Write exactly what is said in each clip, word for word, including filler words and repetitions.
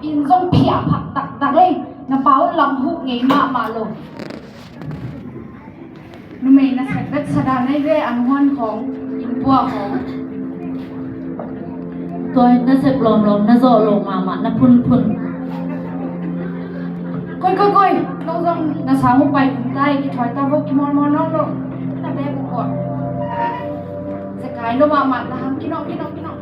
Inn zong phiah phak taktak ei. Na pa un lam huh ngei mahmah lo. Numei nasep bek sa dan ei ve, an huan khawng, inn pua khawng. Tua in nasep lawmlawm na zawh lo mahmah na phunphun. Koi, koi, koi. Nong zong na sang uh pai kun tai, kithuai ta vo, kimawlmawl nawn lo. Na bek uh kawt. Zekai lo mahmah na hang, kinawh, kinawh, kinawh.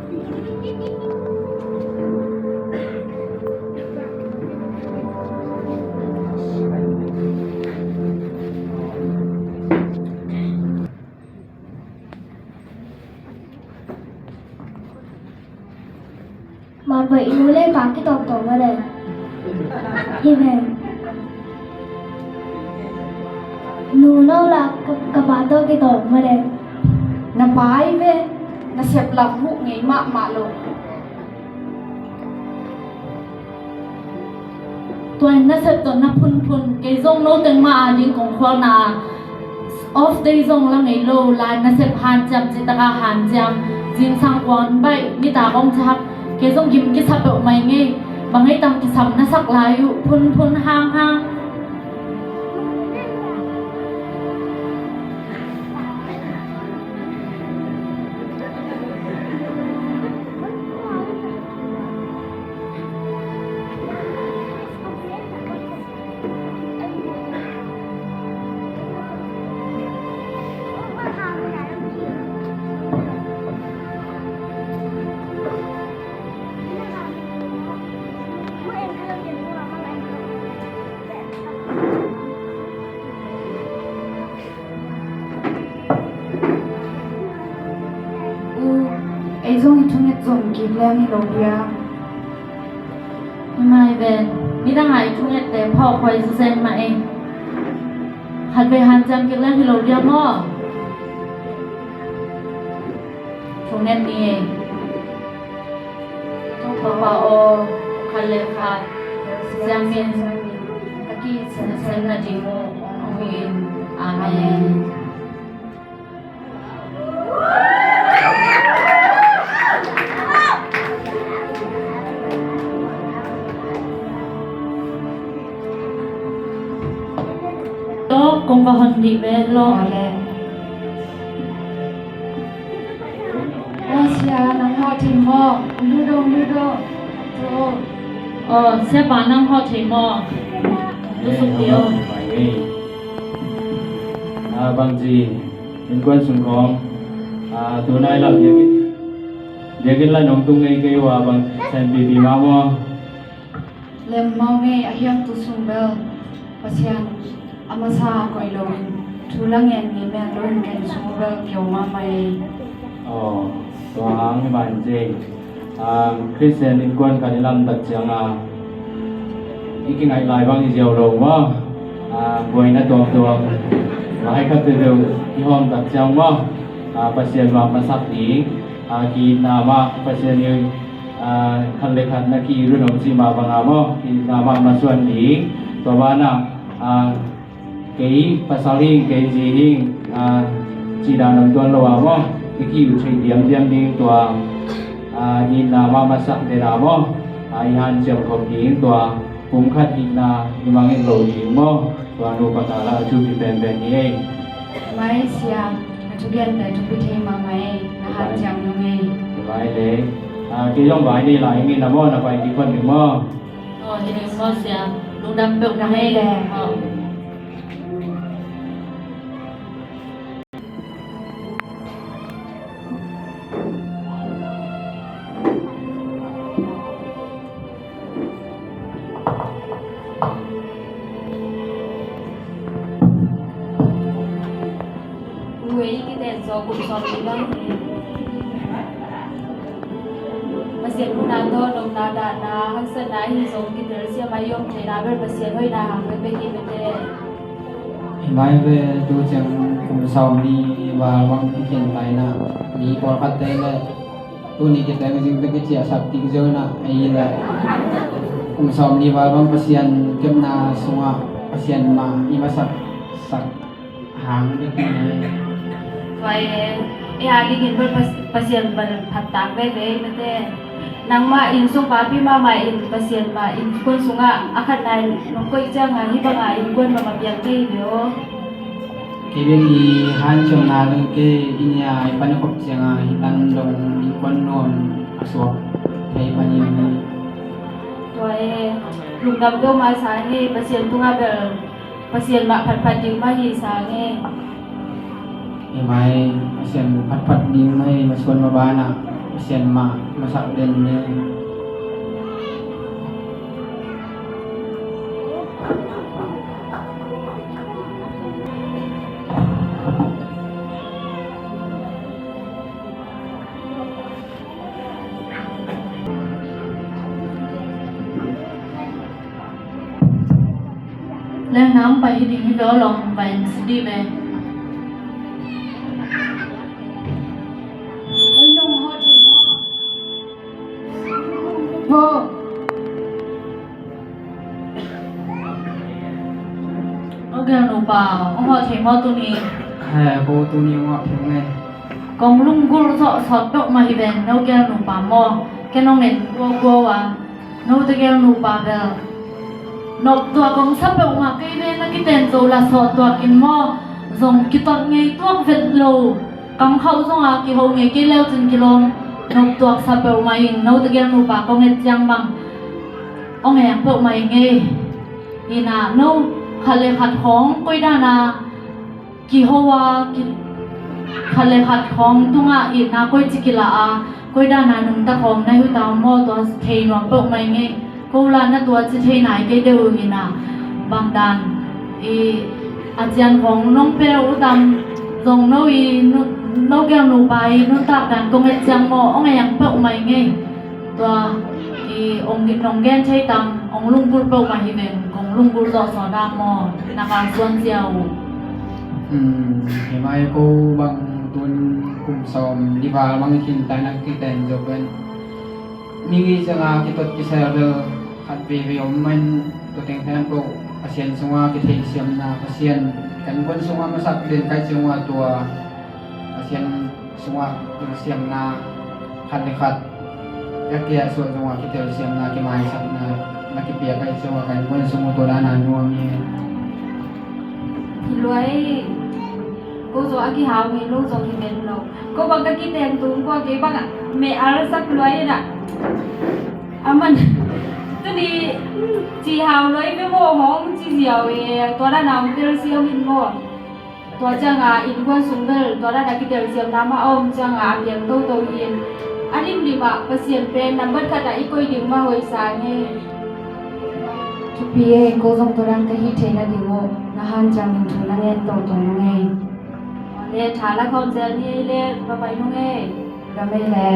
Marbawh i nu le i pa kitawm tawm a le. Hi ve. Nu no la ka, ka pa tawh kitawm a le. Na pa hi ve. Nasep lam huh ngei mahmah lo. Tua in nasep tawh na phunphun, kei zong no teng mah a ding kong khualna a, off day zong la ngei lo, lai nasep hanciam cih taka hanciam, zingsang kuan baih, nitak hong cihak, kei zong gim kisa peuhmah ing ei, bang ei tam kisam na sak lai uh, phunphun hanghang. U, ei zong i thunget zom kik leng hi lo dia. Hi mai ven, midang a i thungette phawk huai zezen mah ei. Khatvei hanciam kik leng hi lo dia maw? Thunget ni ei. Topa aw, khat le khat siamin ka kisen sen nading uh hong hi in. Amen. Tok kong va hon dih ve lo. Aw, sia, nang hawh thei maw? Ludo, ludo. Aw, siapa, nang hawh thei maw? Tusuk dih aw. A, bangci, innkuan sung khawng, a, tunai lam biakinn, biakinn la nong tung ngei kei uh a, bang senpipi mah maw? Lem mawk ngei a hiam, tu sung bel Pasian a masa koih loin thu la ngen ngei men loin ken sung bel keu mahmah ei. Aw, tua hang hi mah in cei. Khristian innkuan khat i lamtak cianga i kingaih lai bang i ziau lo maw? Buaina tuamtuam lai khat peuhpeuh i hawmtak ciang maw? Pasian mah masak ding, ki-itna mah Pasian i khat le khat na ki-it un om cih mah banga maw, ki-itna mah masuan ding. Tua banah kei pasal hing, kei zi hing cih dan om tuan lo a maw, i ki-it theih diamdiam ding. Tua itna mah masak den a maw, i hanciam khop ding. Tua pumkhat itna i mangngilh lo ding maw. Tua nu pata la a thupi penpen hi ei. Mai sia, a thugente thupi thei mahmah ei, na hanciam nung ei. Mai le, kei zong vai nei lai ing ei, na maw, na pai kik phot ning maw. Aw, hi ning maw sia, lungdam peuh na ei le. Pasian huna tawh nopna dahna haksatna ahi zong kitelsiam a i om theihna bel Pasian hoihna hang pekpek hi mete. Hi mai ve, tu ciang kum sawm ni val bang i khin laina mi pawlkhatte le tuni kiteng zing teng kiciahsak kik zeuina ei le kum sawm ni val bang Pasian kepna sungah Pasian mah i masak sak hang bek hi mai. Tua e, e a dingin bel Pas-, Pasian bel phattak veve ei mete. Nangmah inn sung papi mahmah in Pasian mah innkuan sungah a khatna in nong koih ciangin hih bangin innkuan mahmah piang kei hi ve aw. Kei bel i hanciamna dong kei, i nia i pan a khop ciangin hih tan dong innkuan nuam a suak thei pan hi. Tua e, lungdam peuhmah sa ing ei, Pasian tungah bel Pasian mah phatphat ding mah hi sa ing ei. Hi mai, Pasian phatphat ding mah hi, masuan mabanah Pasian mah masak den ni. Leng nang pai hi ding hi lo, long pai en si dih ve. Oi, nong hawh thei maw? Bo. Aw, gelnupa, hong hawh thei maw tuni? He, ko tuni hong hawh thei nge. Kong lunggulh zawh sawt peuhmah hi ven, no gelnupa maw? Ken hong en guaguau a, note gelnupa bel noptuak hong sa peuhmah kei ve, na kiten zo la sawt tuak in maw? Zong kitot ngei tuak vet lo. Kam khauh zong a kiho ngei kei leu cin kilawm. Noptuak sa peuhmah ing, note gelnupa kong et ciang bang hong eng peuhmah ing ei. Ina no khat le khat khawng koi dana kiho a, ki-, khat le khat khawng tungah itna koici kila a, koi dana nungta khawng na hi uh tam maw, tua thei nuam peuhmah ing ei. Ko la na tua ci thei nai kei deuh ina, bang dan i a cian khawng nong pe uh tam, zong no i nu-, no gelnupa i nuntak dan kong et ciang maw, hong eng peuhmah ing ei. Tua i hong nong gen thei tam, hong lunggulh peuhmah hi ven, kong lunggulh zawh sawt a maw, na kalsuan sia uh. Hmm, hi mai, ko bang tun kum sawm li val bang khin ta na kiten zo pen. Mi ngi cianga kitot kisel bel khat veve om main, tua teng khempeuh Pasian sunga kitheihsiamna, Pasian kan innkuan sunga masak den kai cianga tua Pasian sunga telsiamna khat le khat a kia suah zongah kitelsiamna kimaisakna na kipia kai cianga kan innkuan sung tua dana nuam hi. Hi luai, ko zo a kihau ngei lo zong hi men lo. Ko bang ka kiten tung kua kei bang a me alsak luai na. Aman tuni ci hau luai me mo hong ci ziau e, tua dana hong telsiam in mo. Tua cianga innkuan sung bel tua dana kitelsiamna mah a om cianga a piang toto hi in. A limlim ah Pasian pen nambat khat ah i koih ding mah hoih sa ngei. Thupi e, ko zong tua dan ka hih theihna ding uh na hanciam in thu na ngen toto nung ei. Le tha la khawm zel ni ei le va pai nung ei. Ka mei le.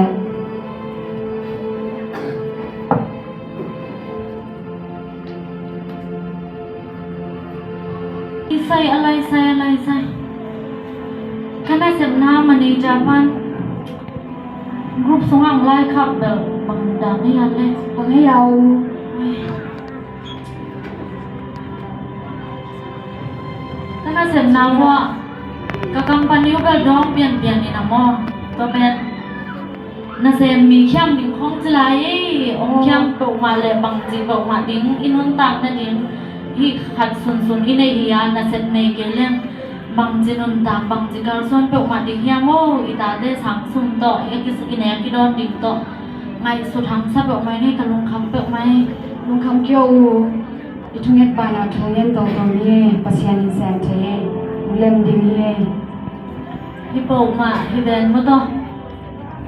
I sai a lai sai a lai sai. Ka nasepna manager pan group sungah ang lai khak bel bang dan ei a le. Bang ei au. Ka nasepna uh ah ka company uh bel dawng pianpian in a maw. Tua pen nasem mi khiam ding khong ci lai ei, hong khiam peuhmah le bangci peuhmah ding i nuntak nading hih khat sunsun i neih hi a, nasep nei kei leng bangci nuntak bangci kalsuan peuhmah ding hiam aw, i tate sang sum tawh i a kisuk i nek i dawn ding tawh ngaihsut hamsa peuhmah i nei, ka lungkham peuhmah ei. Lungkham kei aw u. I thunget banah thungen toto ni ei, Pasian in sem thei ei, lem ding hi ei. Hi peuhmah hi ven maw taw.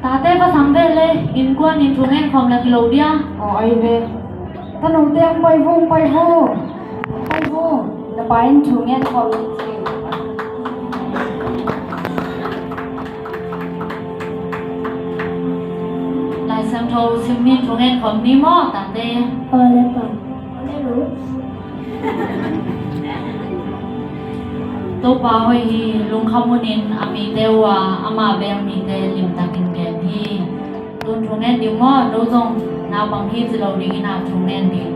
Tate va sang ve le, innkuan in thungen khawm leng hi lo dia. Aw ai ve. Tanote ang pai vo, ang pai vo. Ang pai vo. Na pa in thungen khawm leng hi. Lai Siangtho sim ni, thungen khawm ni maw tate. Aw le pa. Topa hoih hi, lungkham un in a mite uh a, ama bel mite limtakin kem hi. Tun thungen ding maw, no zong naupang hi ci lo ding in a thungen ding.